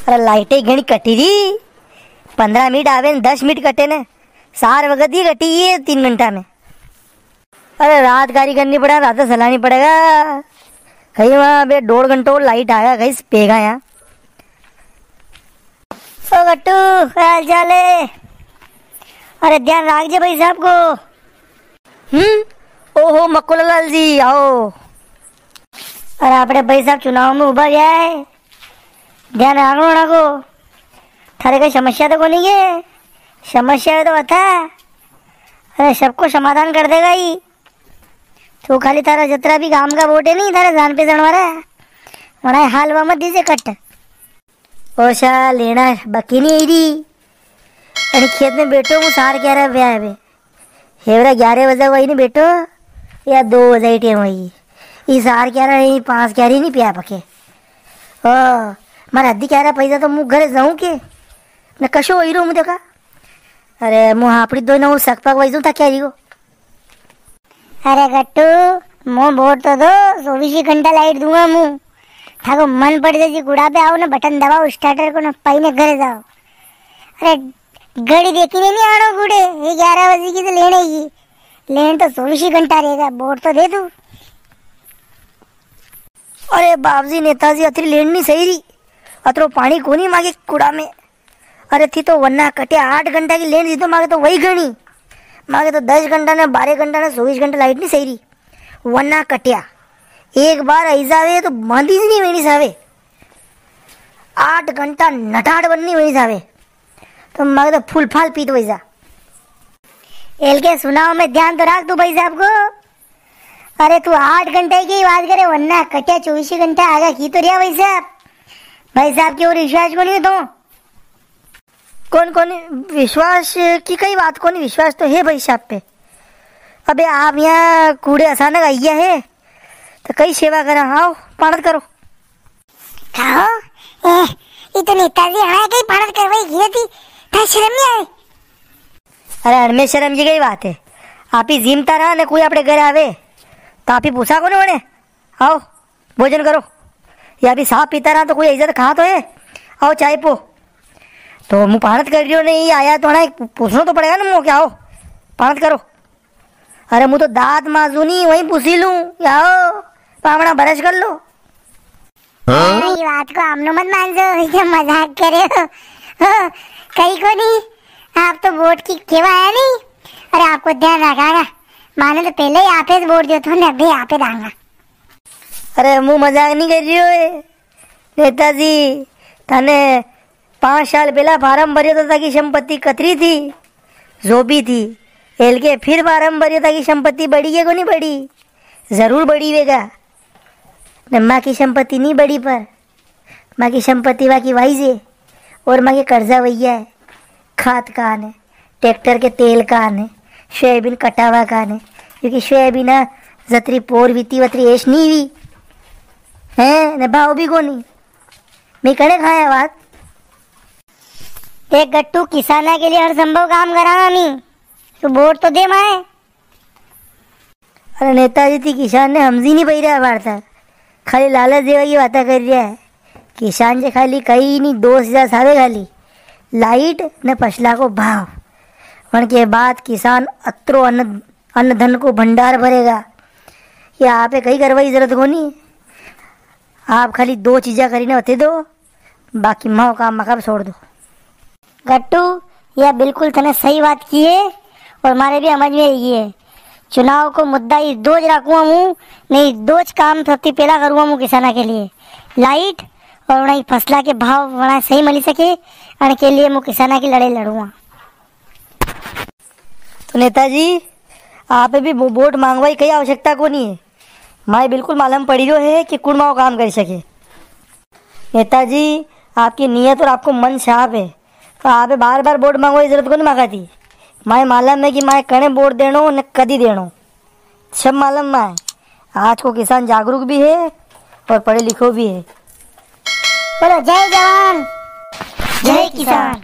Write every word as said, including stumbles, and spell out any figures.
अरे लाइट ही घणी कटी री, पन्द्रह मिनट आवे ने दस मिनट कटे ने, सार वगत ही कटी है तीन घंटा में। अरे रात कारी करनी पड़ेगा, रात सलानी पड़ेगा। कई वां बे दौड़ घंटो लाइट आया, कई पेगा यां। ओ गट्टू, क्या हाल चाल है? अरे ध्यान राखजे भाई साहब को। हम्म, ओहो मक्कोलाल जी, आओ। अरे आपणे भाई साहब चुनाव में उबा गया है, ध्यान राखणो वणा को। थारे कई समस्या तो कोनी है? समस्या है तो बता, अरे सबको समाधान कर देगा ही। तू खाली थारा जतरा भी गाम का वोट है नी, थारा जान पहचान वाला, वणा हालवा मत दीजे कट। ओ सा लेना बकी नी आई री। अरे खेत में बैठो हूँ, सार क्यारा पिया है बे। हेवरा ग्यारह बजे वई नी बैठो, या दो बजे ही टेम वई। ई सार क्यारा नी, पांच क्यारी नी पिया पके। ओ, मारा अद्धी क्यारा पैसा तो मूं घरे जाऊं के? न कशो वई रो मूं देखा। अरे, मूं हापड़ी दो ना, वो सक पक वई दूं था क्यारी को। अरे गट्टू, मो वोट तो दो, चौबीस ही घंटा लाइट दूंगा मूं। थाको मन पड़ जाए जी, कुड़ा पे आओ ना, बटन दबाओ स्टार्टर को ना, पाई ने घरे जाओ। अरे घड़ी देखी ने नी आणो कुड़े, ये ग्यारह बजे की तो लेन है ये। लेन तो चौबीस ही घंटा रेगा, वोट तो दे तू। अरे बाप जी, नेताजी अतरी लेन नी सही री, अतरो पाणी कोनी मागे कुड़ा में। अरे थी तो वन्ना कट्या, आठ घंटा की लेन दी तो मागे तो वई घणी। मागे तो दस घंटा ने, बारह घंटा ने, चौबीस घंटा लाइट नी सही री। वन्ना कट्या, एक बार आई जावे तो बांधी ज नी वेणी सावे। आठ घंटा नटाड़ बन्नी वई जावे, तो मागे तो फूल फाल पीत वई जा। एल के सुनाव में ध्यान तो राख तू भाई साहब को। अरे तू आठ घंटा की बात करे, वन्ना कट्या चौबीस घंटा आगा की तो रिया भाई साहब। भाई साहब के ऊपर विश्वास कोनी तो। कोनी, कोनी, विश्वास की कई बात कोनी, विश्वास तो है भाई साहब पे। अबे आप यां कूड़े अचानक आई गया है, तो कई सेवा करा, आओ पाणत करो। कहो, ए, ई तो नेताजी हमारे कई पाणत करवाई गई थी, था शर्म नी आवे? अरे अणमें शर्म की कई बात है, आप ही जीमता रहा ने कोई आपणे घर आवे, तो आप ही पूछा कोनी वणे, आओ। भोजन करो। या भी साफ पीता रहा तो कोई इज्जत कहाँ तो है? आओ चाय पो। तो मूं पाणत कर रियो नी, आया तो ना, पूछणो तो पड़ेगा ना मूं के, आओ पाणत करो। अरे मूं तो दांत माजू नी, वई पूछी लूं, आओ पावणा brush कर लो। हाँ? अरे, ये बात को आमनो मत मानजो, ये मजाक करे हो। हो, कई कोनी, आप तो वोट की केवा आया नी। अरे आपको ध्यान रखांगा, माने तो पहले ही आपे वोट दियो थो ने, अबे आपे दांगा। अरे, मूं मजाक नी कर रियो है। नेताजी, थाने पांच साल पहला फार्म भरियो तो थाकी संपत्ति कतरी थी? जो भी थी। एल के फिर फार्म भरियो, थाकी संपत्ति बढ़ी के कोनी बढ़ी? जरूर बढ़ी वेगा। ने माकी संपत्ति नी बढ़ी, पर माकी संपत्ति वाकी वाइज है और माके कर्जा वैया है। खाद का ने, ट्रैक्टर के तेल का ने, सोयाबीन कटावा का ने, क्योंकि सोयाबीन जतरी पोर वीती वतरी ऐश नी वी। हैं, ने भाव भी कोनी। मैं कणे खाया बात। देख गट्टू, किसाना के लिए हर संभव काम करांगा मी। तू वोट तो दे माए। अरे नेताजी, थी किसान ने हमजी नी पई रहा वार्ता, खाली लालच देवा की बातें कर रहा है। किसान जे खाली कई नी, दो चीजा सावे खाली, लाइट ने फसला को भाव। वण के बाद किसान अतरो अन्न, अन्न धन को भंडार भरेगा। ये आपे कई करवा की जरूरत कोनी, आप खाली दो चीजा करीने बता दो, बाकी माओ काम मका पे छोड़ दो। गट्टू, या बिल्कुल तने सही बात की है और मारे भी समझ में आई है। चुनाव को मुद्दा ई दो ज राखूंगा मूं, ने ई दो ज काम सबती पहला करूंगा मूं किसाना के लिए। लाइट और उना फसला के भाव वणा सही मिली सके, अण के लिए मूं किसाना की लड़ाई लड़ूंगा। तो नेताजी, आपे भी वो-, वोट मांगवा की कई आवश्यकता कोनी है। माए बिल्कुल मालूम पड़ी रह्यो है कि कुण माओ काम करी सके। नेताजी, आपकी नीयत और आपको मन साफ है, तो आपे बार-बार वोट मांगवा की जरूरत कोनी मांगा थी। माए मालूम है कि माए कणे वोट देणो ने कदी देणो, सब मालूम माए। आज को किसान जागरूक भी है और पढ़े लिखो भी है। बोलो, जय जवान, जय किसान।